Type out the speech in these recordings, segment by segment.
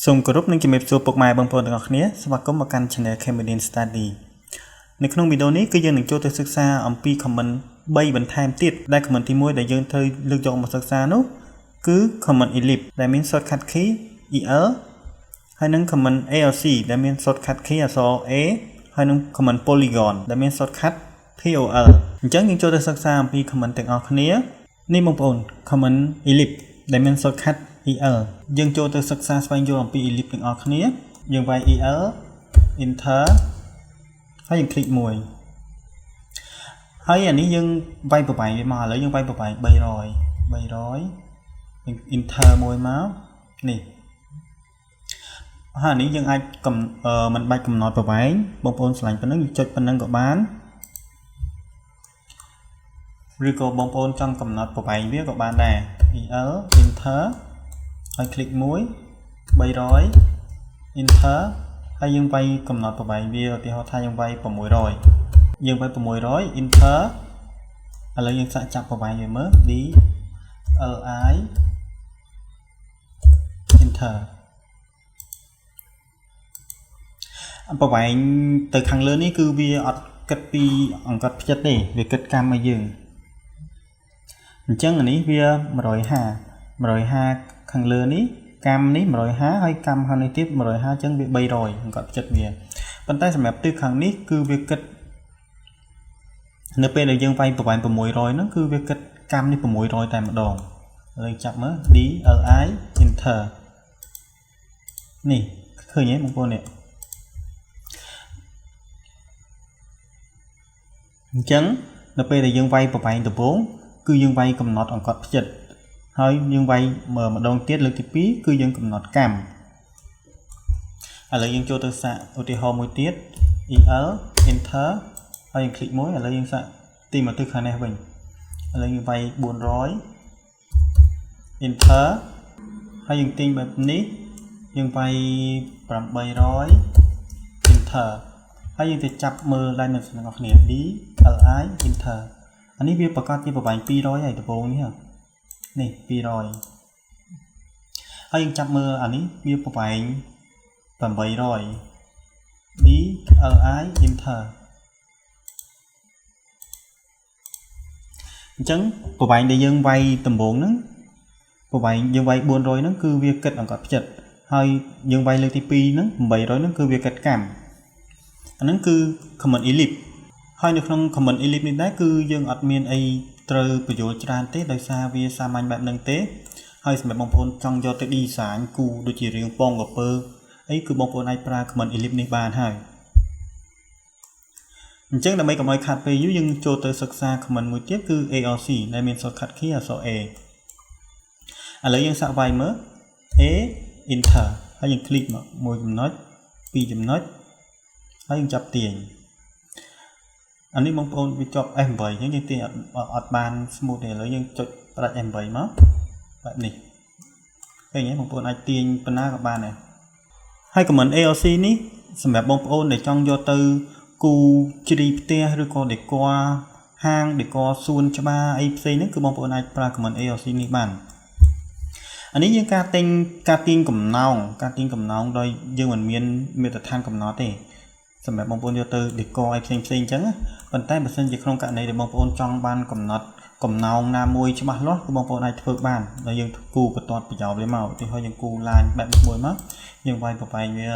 សូមគោរពនិងជំរាបសួរពុកម៉ែបងប្អូនទាំងអស់គ្នាស្វាគមន៍មកកាន់ Channel Cambodian Study នៅក្នុងវីដេអូនេះគឺយើងនឹងចូលទៅសិក្សាអំពី command 3បន្ថែមទៀតដែល command ទី1ដែលយើងត្រូវលើកយកមកសិក្សានោះគឺ command ellipse ដែលមាន shortcut key EL ហើយនិង command ARC ដែលមាន shortcut key អក្សរ A ហើយនិង command polygon ដែលមាន shortcut POL អញ្ចឹងយើងចូលទៅសិក្សាអំពី command ទាំងអស់គ្នានេះបងប្អូន command ellipse ដែលមាន shortcut EL យើងចូលទៅសិក្សាស្វែងយល់អំពី ellipse ទាំងអស់គ្នាយើងវាយ EL enter ហើយយើង click មួយហើយអានេះយើងវាយប្រវែងវាមកឥឡូវយើងវាយប្រវែង300 300យើង enter មួយមកនេះហើយអានេះយើងអាចកំមិនបាច់កំណត់ប្រវែងបងប្អូនឆ្លាញ់ប៉ុណ្ណឹងចុចប៉ុណ្ណឹងក៏បានឬក៏បងប្អូនចង់កំណត់ប្រវែងវាក៏បានដែរ EL enter ហើយ click មួយ300 enter ហើយយើងវាយកំណត់ប្រវែងវាឧទាហរណ៍ថាយើងវាយ600យើងវាយ600 enter ឥឡូវយើងសាកចាប់ប្រវែងវាមើល D L I enter ប្រវែងទៅខាងលើនេះគឺវាអត់គិតពីអង្កត់ផ្ចិតទេវាគិតកម្មឲ្យយើងអញ្ចឹងអានេះវា150 150ខាងលើនេះកម្មនេះ150ហើយកម្មខាងនេះទៀត150អញ្ចឹងវា300អង្កត់ផ្ចិតវាប៉ុន្តែសម្រាប់ទិសខាងនេះគឺវាគិតនៅពេលដែលយើងវាយប្រវែង600ហ្នឹងគឺវាគិតកម្មនេះ600តែម្ដងឥឡូវចាប់មើល D L I enter នេះឃើញទេបងប្អូននេះអញ្ចឹងនៅពេលដែលយើងវាយប្រវែងដំបូងគឺយើងវាយកំណត់អង្កត់ផ្ចិតហើយយើងវាយម្ដងទៀតលើកទី2គឺយើងកំណត់កម្មឥឡូវយើងចូលទៅសាកឧទាហរណ៍មួយទៀត EL enter ហើយយើង click មួយឥឡូវយើងសាកទីមកទិសខាងនេះវិញឥឡូវយើងវាយ400 enter ហើយយើងទាញបែបនេះយើងវាយ800 enter ហើយយើងទៅចាប់មើល dimension ទាំងអស់គ្នា D L I enter អានេះវាប្រកាសជាប្រវែង200ហើយដំបូងនេះនេះ200ហើយយើងចាប់មើលអានេះវាប្រវែង800 D L I enter អញ្ចឹងប្រវែងដែលយើងវាយដំបូងហ្នឹងប្រវែងយើងវាយ400ហ្នឹងគឺវាគិតអង្កត់ផ្ចិតហើយយើងវាយលើកទី2ហ្នឹង800ហ្នឹងគឺវាគិតកម្មអាហ្នឹងគឺ command ellipse ហើយនៅក្នុង command ellipse នេះដែរគឺយើងអត់មានអីត្រូវបញ្យល់ច្រើនទេដោយសារវាសាមញ្ញបែបហ្នឹងទេហើយសម្រាប់បងប្អូនចង់យកទៅ design គូដូចជារឿងពងកពើអីគឺបងប្អូនអាចប្រើ command ellipse នេះបានហើយអញ្ចឹងដើម្បីកុំឲ្យខាតពេលយូរយើងចូលទៅសិក្សា command មួយទៀតគឺ ARC ដែលមាន shortcut key អក្សរ A ឥឡូវយើងសាកវាយមើល A enter ហើយយើង click មកមួយចំណុចពីរចំណុចហើយយើងចាប់ទាញអានេះបងប្អូនវាជាប់ F8 អញ្ចឹងយើងទាញអត់បាន smooth ទេឥឡូវយើងចុចផ្ដាច់ F8 មកបែបនេះឃើញទេបងប្អូនអាចទាញប៉ុណ្ណាក៏បានដែរហើយ command ARC នេះសម្រាប់បងប្អូនដែលចង់យកទៅគូជ្រីផ្ទះឬក៏ decor ហាង decor សួនច្បារអីផ្សេងហ្នឹងគឺបងប្អូនអាចប្រើ command ARC នេះបានអានេះយើងការទិញការទាញកំណោងការទាញកំណោងដោយយើងមិនមានមាត្រដ្ឋានកំណត់ទេសម្រាប់បងប្អូនយកទៅ decor អីផ្សេងផ្សេងអញ្ចឹងប៉ុន្តែបើសិនជាក្នុងករណីដែលបងប្អូនចង់បានកំណត់កំណោងណាមួយច្បាស់លាស់គឺបងប្អូនអាចធ្វើបានដល់យើងគូបន្ទាត់ប្រយោលវាមកឧទាហរណ៍យើងគូឡាញបែបនេះមួយមកយើងវាយប្រវែងវា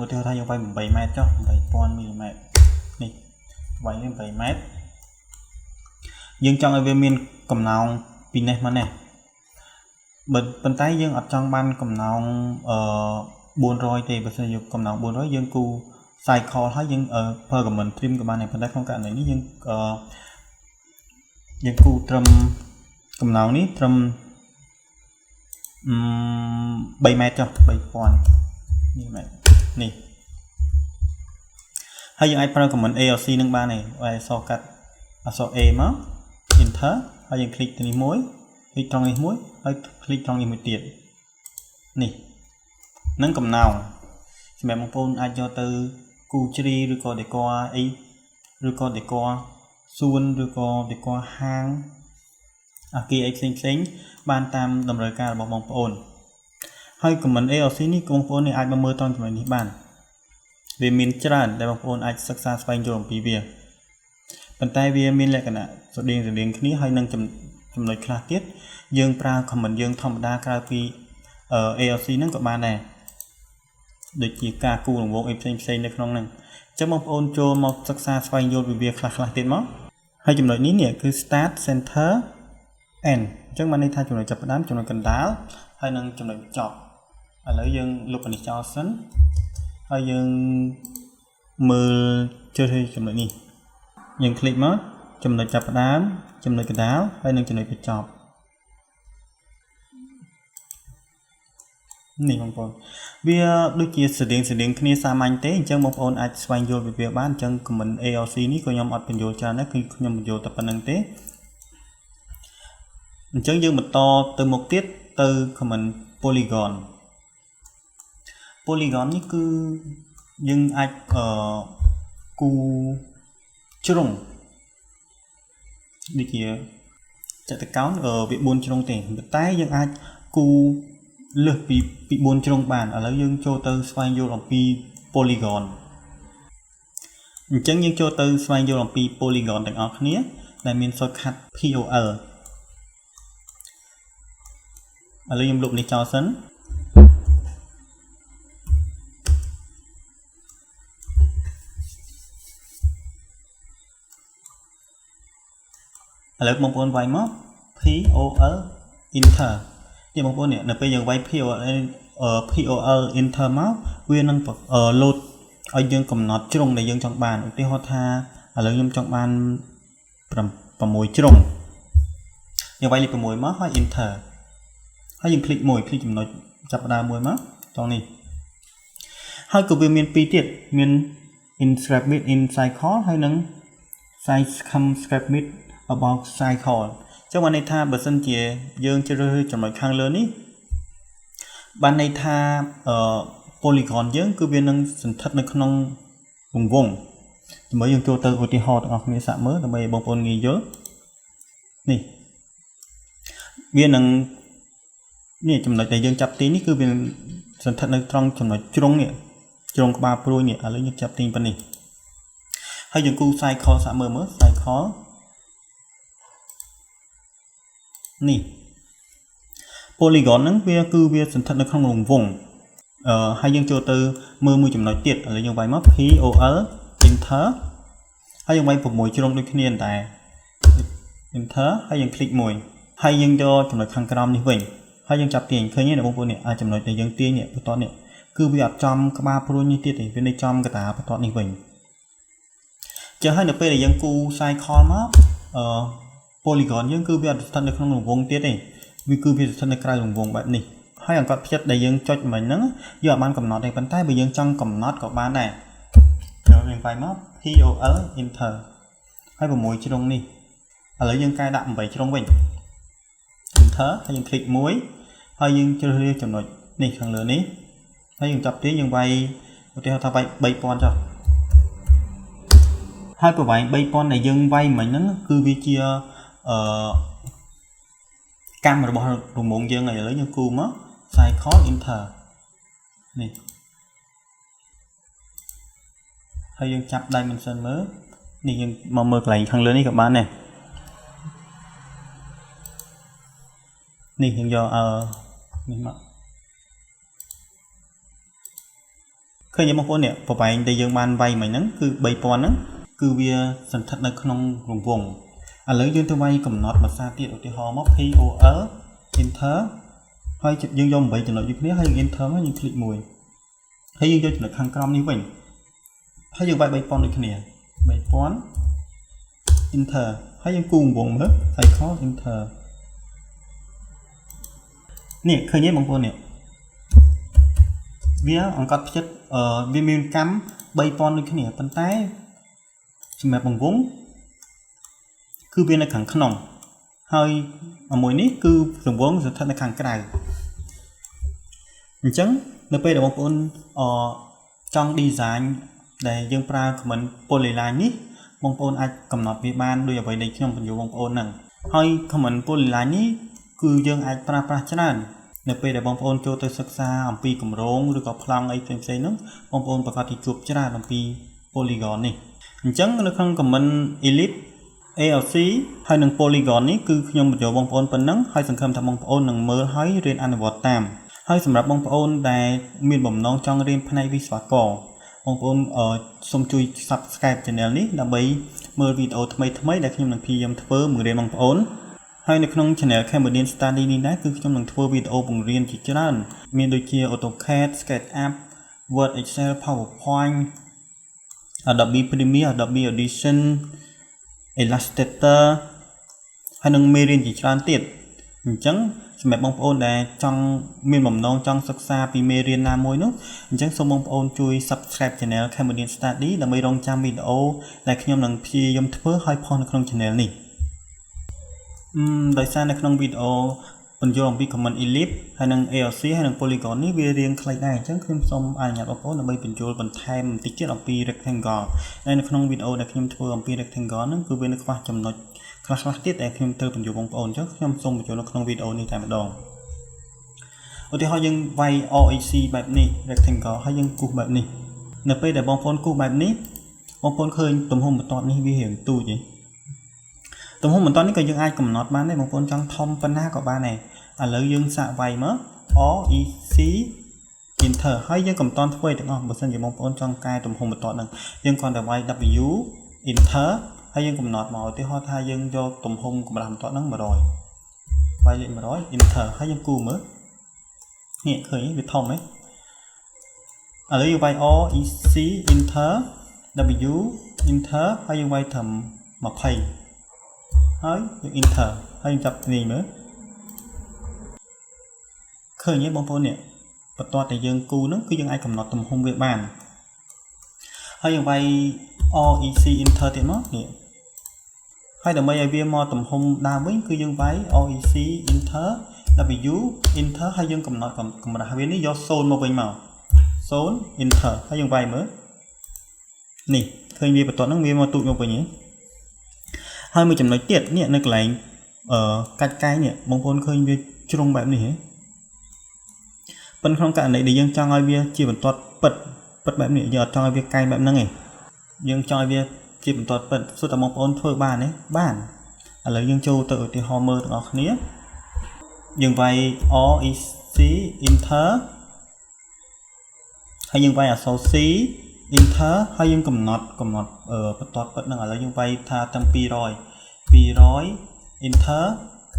ឧទាហរណ៍ថាយើងវាយ8ម៉ែត្រចុះ8000មីលីម៉ែត្រនេះវាយវា8ម៉ែត្រយើងចង់ឲ្យវាមានកំណោងពីនេះមកនេះបើប៉ុន្តែយើងអត់ចង់បានកំណោងអឺ400ទេបើសិនជាកំណោង400យើងគូ cycle ហើយយើងប្រើ command trim ក៏បានដែរប៉ុន្តែក្នុងករណីនេះយើងយើងគូត្រឹមកំណោងនេះត្រឹមអឺ3ម៉ែត្រចុះ3000នេះម៉ែត្រនេះហើយយើងអាចប្រើ command ARC នឹងបានដែរអក្សរកាត់អក្សរ A មក enter ហើយយើង click ទៅនេះមួយ click ត្រង់នេះមួយហើយ click ត្រង់នេះមួយទៀតនេះនឹងកំណោងសម្រាប់បងប្អូនអាចយកទៅគូជ្រីឬក៏ decor អីឬក៏ decor សួនឬក៏ decor ហាងអាគារអីផ្សេងផ្សេងបានតាមតម្រូវការរបស់បងប្អូន ហើយ command ARC នេះបងប្អូននេះអាចមកមើលត្រង់ចំណុចនេះបានវាមានច្រើនដែលបងប្អូនអាចសិក្សាស្វែងយល់អំពីវាប៉ុន្តែវាមានលក្ខណៈស្រដៀងស្រដៀងគ្នាហើយនឹងចំណុចខ្លះទៀតយើងប្រើ command យើងធម្មតាក្រៅពី ARC ហ្នឹងក៏បានដែរដូចជាការគូររង្វង់អីផ្សេងផ្សេងនៅក្នុងហ្នឹងអញ្ចឹងបងប្អូនចូលមកសិក្សាស្វែងយល់ពីវាខ្លះខ្លះទៀតមកហើយចំណុចនេះនេះគឺ start center end អញ្ចឹងបានន័យថាចំណុចចាប់ផ្ដើមចំណុចកណ្ដាលហើយនិងចំណុចបញ្ចប់ឥឡូវយើងលុបអានេះចោលសិនហើយយើងមើលជ្រើសរើសចំណុចនេះយើង click មកចំណុចចាប់ផ្ដើមចំណុចកណ្ដាលហើយនិងចំណុចបញ្ចប់នេះបងប្អូនវាដូចជាស្តៀងស្តៀងគ្នាសាមញ្ញទេអញ្ចឹងបងប្អូនអាចស្វែងយល់ពីវាបានអញ្ចឹង command ARC នេះក៏ខ្ញុំអត់ពន្យល់ច្រើនដែរគឺខ្ញុំពន្យល់តែប៉ុណ្ណឹងទេអញ្ចឹងយើងបន្តទៅមុខទៀតទៅ command polygon polygon នេះគឺយើងអាចអឺគូជ្រុងដូចជាចតុកោណវា4ជ្រុងទេប៉ុន្តែយើងអាចគូលើសពី4ជ្រុងបានឥឡូវយើងចូលទៅស្វែងយល់អំពី polygon អញ្ចឹងយើងចូលទៅស្វែងយល់អំពី polygon ទាំងអស់គ្នាដែលមាន shortcut POL ឥឡូវខ្ញុំលុបនេះចោលសិនឥឡូវបងប្អូនវាយមក POL enter នេះបងប្អូននេះនៅពេលយើងវាយ POL enter មកវានឹង load ឲ្យយើងកំណត់ជ្រុងដែលយើងចង់បានឧទាហរណ៍ថាឥឡូវខ្ញុំចង់បាន6ជ្រុងយើងវាយលេខ6មកហើយ enter ហើយយើង click មួយ click ចំណុចចាប់ផ្ដើមមួយមកត្រង់នេះហើយក៏វាមានពីរទៀតមាន inscribed in circle ហើយនិង circumscribed above circle ចឹងបានន័យថាបើសិនជាយើងជ្រើសរើសចំណុចខាងលើនេះបានន័យថាអឺ polygon យើងគឺវានឹងសន្ធិដ្ឋនៅក្នុងវង្វង់ដើម្បីយើងចូលទៅឧទាហរណ៍ទាំងអស់គ្នាសាកមើលដើម្បីឲ្យបងប្អូនងាយយល់នេះវានឹងនេះចំណុចដែលយើងចាប់ទីនេះគឺវាសន្ធិដ្ឋនៅត្រង់ចំណុចជ្រុងនេះជ្រុងក្បាលព្រួយនេះឥឡូវយើងចាប់ទីប៉ុណ្នេះហើយយើងគូ circle សាកមើលមើល circle នេះ polygon ហ្នឹងវាគឺវាសន្ធិដ្ឋនៅក្នុងរង្វង់អឺហើយយើងចូលទៅមើលមួយចំណុចទៀតឥឡូវយើងវាយមក POL enter ហើយយើងវាយ6ជ្រុងដូចគ្នាតែ enter ហើយយើង click មួយហើយយើងយកចំណុចខាងក្រោមនេះវិញហើយយើងចាប់ទាញឃើញទេបងប្អូននេះអាចចំណុចដែលយើងទាញនេះបន្ទាត់នេះគឺវាអត់ចំក្បាលព្រួយនេះទៀតទេវានៅចំកតាបន្ទាត់នេះវិញចឹងហើយនៅពេលដែលយើងគូ circle មកអឺ polygon យើងគឺវាអត់ស្ថិតនៅក្នុងរង្វង់ទៀតទេវាគឺវាស្ថិតនៅក្រៅរង្វង់បែបនេះហើយអង្កត់ផ្ចិតដែលយើងចុចមិញហ្នឹងយើងអត់បានកំណត់ទេប៉ុន្តែបើយើងចង់កំណត់ក៏បានដែរចូលយើងវាយមក POL enter ហើយ6ជ្រុងនេះឥឡូវយើងកែដាក់8ជ្រុងវិញ enter ហើយយើង click មួយហើយយើងជ្រើសរើសចំណុចនេះខាងលើនេះហើយយើងចាប់ទាញយើងវាយឧទាហរណ៍ថាវាយ3000ចុះហើយប្រវែង3000ដែលយើងវាយមិញហ្នឹងគឺវាជាអឺកម្មរបស់រង្វង់យើងហើយឥឡូវយើងគូមក circle enter នេះហើយយើងចាប់ dimension មើលនេះយើងមកមើលកន្លែងខាងលើនេះក៏បានដែរនេះយើងយកអឺនេះមកឃើញទេបងប្អូននេះប្រវែងដែលយើងបានវាយមិញហ្នឹងគឺ3000ហ្នឹងគឺវាសន្ធិដ្ឋនៅក្នុងរង្វង់ឥឡូវយើងទៅវាយកំណត់ភាសាទៀតឧទាហរណ៍មក POL enter ហើយយើងយក8ចំណុចដូចគ្នាហើយយើង enter មកយើង click មួយហើយយើងយកចំណុចខាងក្រោមនេះវិញហើយយើងវាយ3000ដូចគ្នា3000 enter ហើយយើងគូរវងមើល circle enter នេះឃើញទេបងប្អូននេះវាអង្កត់ផ្ចិតអឺវាមានកម្ម3000ដូចគ្នាប៉ុន្តែសម្រាប់បង្វង់គឺវានៅខាងក្នុងហើយមួយនេះគឺរង្វង់ស្ថិតនៅខាងក្រៅអញ្ចឹងនៅពេលដែលបងប្អូនអចង់ design ដែលយើងប្រើ command polyline នេះបងប្អូនអាចកំណត់វាបានដូចអ្វីដែលខ្ញុំបញ្យល់បងប្អូនហ្នឹងហើយ command polyline នេះគឺយើងអាចប្រើប្រាស់ច្រើន នៅពេលដែលបងប្អូនចូលទៅសិក្សាអំពីគម្រោងឬក៏ប្លង់អីផ្សេងៗហ្នឹងបងប្អូនប្រាកដជាជួបច្រើនអំពី polygon នេះអញ្ចឹងនៅក្នុង command ellipse ARC ហើយនិង polygon នេះគឺខ្ញុំពន្យល់បងប្អូនប៉ុណ្ណឹងហើយសង្ឃឹមថាបងប្អូននឹងមើលហើយរៀនអនុវត្តតាមហើយសម្រាប់បងប្អូនដែលមានបំណងចង់រៀនផ្នែកវិស្វករបងប្អូនសូមជួយ Subscribe Channel នេះដើម្បីមើលវីដេអូថ្មីៗដែលខ្ញុំនឹងព្យាយាមធ្វើបង្រៀនបងប្អូនហើយនៅក្នុង Channel Cambodian Study នេះដែរគឺខ្ញុំនឹងធ្វើវីដេអូបង្រៀនជាច្រើនមានដូចជា AutoCAD, SketchUp, Word, Excel, PowerPoint, Adobe Premiere, Adobe Audition, Illustrator ហើយនឹងមេរៀនជាច្រើនទៀតអញ្ចឹងសម្រាប់បងប្អូនដែលចង់មានបំណងចង់សិក្សាពីមេរៀនណាមួយនោះអញ្ចឹងសូមបងប្អូនជួយ Subscribe Channel Cambodian Study ដើម្បីរងចាំវីដេអូដែលខ្ញុំនឹងព្យាយាមធ្វើឲ្យផុសនៅក្នុង Channel នេះអឺដោយសារនៅក្នុងវីដេអូពន្យល់អំពី command ellipse ហើយនិង ARC ហើយនិង polygon នេះវារៀងខ្លីដែរអញ្ចឹងខ្ញុំសូមអនុញ្ញាតបងប្អូនដើម្បីពន្យល់បន្ថែមបន្តិចទៀតអំពី rectangle ដែលនៅក្នុងវីដេអូដែលខ្ញុំធ្វើអំពី rectangle ហ្នឹងគឺវានៅខ្វះចំណុចខ្លះៗទៀតដែលខ្ញុំត្រូវពន្យល់បងប្អូនអញ្ចឹងខ្ញុំសូមពន្យល់នៅក្នុងវីដេអូនេះតែម្ដងឧទាហរណ៍យើងវាយ REC បែបនេះ rectangle ហើយយើងគូសបែបនេះនៅពេលដែលបងប្អូនគូសបែបនេះបងប្អូនឃើញទំហំបន្ទាត់នេះវារៀងទូចទេទំហំបន្ទាត់នេះក៏យើងអាចកំណត់បានដែរបងប្អូនចង់ធំប៉ុណ្ណាក៏បានដែរឥឡូវយើងសាកវាយមក REC enter ហើយយើងកុំតន់ធ្វើទាំងអស់បើសិនជាបងប្អូនចង់កែទំហំបន្ទាត់ហ្នឹងយើងគ្រាន់តែវាយ W enter ហើយយើងកំណត់មកឧទាហរណ៍ថាយើងយកទំហំកម្រាស់បន្ទាត់ហ្នឹង100វាយលេខ100 enter ហើយយើងគូមើលនេះឃើញវាធំហ៎ឥឡូវយើងវាយ R E C enter W enter ហើយយើងវាយត្រឹម20ហើយយើង enter ហើយយើងចាប់ទាញមើលឃើញទេបងប្អូននេះបន្ទាត់ដែលយើងគូហ្នឹងគឺយើងអាចកំណត់ទំហំវាបានហើយយើងវាយ R E C enter ទៀតមកនេះហើយដើម្បីឲ្យវាមកទំហំដើមវិញគឺយើងវាយ R E C enter W enter ហើយយើងកំណត់កម្រាស់វានេះយក0មកវិញមក0 enter ហើយយើងវាយមើលនេះឃើញវាបន្ទាត់ហ្នឹងវាមកទូចមកវិញហ៎ហើយមួយចំណុចទៀតនេះនៅកន្លែងអឺកាច់កែងនេះបងប្អូនឃើញវាជ្រុងបែបនេះហ៎ប៉ុន្តែក្នុងករណីដែលយើងចង់ឲ្យវាជាបន្ទាត់ពិតពិតបែបនេះយើងអត់ចង់ឲ្យវាកែងបែបហ្នឹងទេយើងចង់ឲ្យវាជាបន្ទាត់ពិតសួរតែបងប្អូនធ្វើបានទេបានឥឡូវយើងចូលទៅឧទាហរណ៍មើលទាំងអស់គ្នាយើងវាយ R E C enter ហើយយើងវាយអក្សរ C enter ហើយយើងកំណត់កំណត់បន្ទាត់ពិតហ្នឹងឥឡូវយើងវាយថាតាំង200 200 enter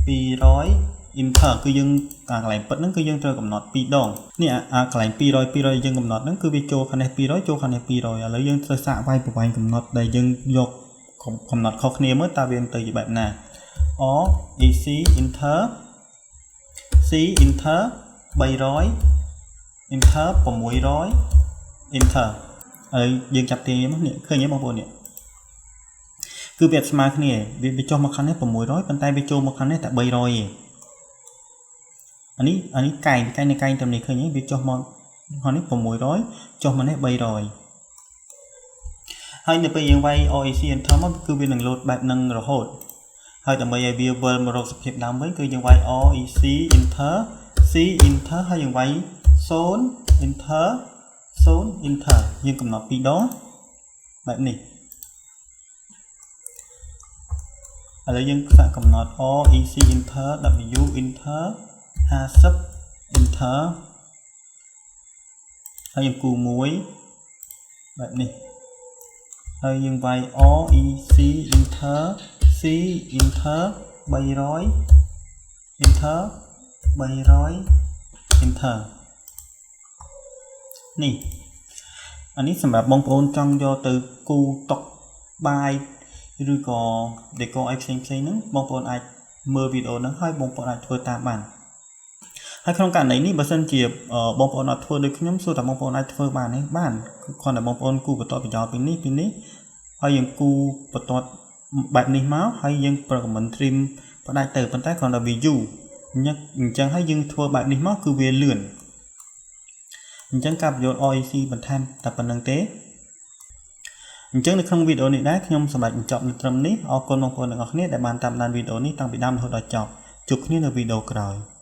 200 enter គឺយើងអាកន្លែងពិតហ្នឹងគឺយើងត្រូវកំណត់2ដងនេះអាកន្លែង200 200យើងកំណត់ហ្នឹងគឺវាចូលខាងនេះ200ចូលខាងនេះ200ឥឡូវយើងត្រូវសាកវាយប្រវែងកំណត់ដែលយើងយកកំណត់ខុសគ្នាមើលតើវាទៅជាបែបណា R E C enter C enter 300 enter 600 enter ហើយយើងចាប់ទាញមកនេះឃើញទេបងប្អូននេះគឺវាអត់ស្មើគ្នាវាវាចុះមកខាងនេះ600ប៉ុន្តែវាចូលមកខាងនេះតែ300ទេអានេះអានេះកែងកែងនៅកែងត្រឹមនេះឃើញទេវាចុះមកខាងនេះ600ចុះមកនេះ300ហើយនៅពេលយើងវាយ REC enter មកគឺវានឹងលោតបែបនឹងរហូតហើយដើម្បីឲ្យវាវិលមករកសភាពដើមវិញគឺយើងវាយ REC enter C enter ហើយយើងវាយ0 enter 0 enter យើងកំណត់2ដងបែបនេះឥឡូវយើងសាកកំណត់ R E C enter W enter 50 enter ហើយយើងគូមួយបែបនេះហើយយើងវាយ R E C enter C enter 300 enter 300 enter នេះអានេះសម្រាប់បងប្អូនចង់យកទៅគូតុបាយឬក៏ decor អីផ្សេងផ្សេងហ្នឹងបងប្អូនអាចមើលវីដេអូហ្នឹងហើយបងប្អូនអាចធ្វើតាមបានហើយក្នុងករណីនេះបើសិនជាបងប្អូនអត់ធ្វើដូចខ្ញុំសួរតែបងប្អូនអាចធ្វើបានទេបានគ្រាន់តែបងប្អូនគូបន្ទាត់ប្រយោជន៍ពីនេះពីនេះហើយយើងគូបន្ទាត់បែបនេះមកហើយយើងប្រើ command trim ផ្ដាច់ទៅប៉ុន្តែគ្រាន់តែវាយូរអញ្ចឹងហើយយើងធ្វើបែបនេះមកគឺវាលឿនអញ្ចឹងការពន្យល់ REC បន្ថែមតែប៉ុណ្្នឹងទេអញ្ចឹងនៅក្នុងវីដេអូនេះដែរខ្ញុំសម្រេចបញ្ចប់នៅត្រឹមនេះអរគុណបងប្អូនទាំងអស់គ្នាដែលបានតាមដានវីដេអូនេះតាំងពីដើមរហូតដល់ចប់ជួបគ្នានៅវីដេអូក្រោយ។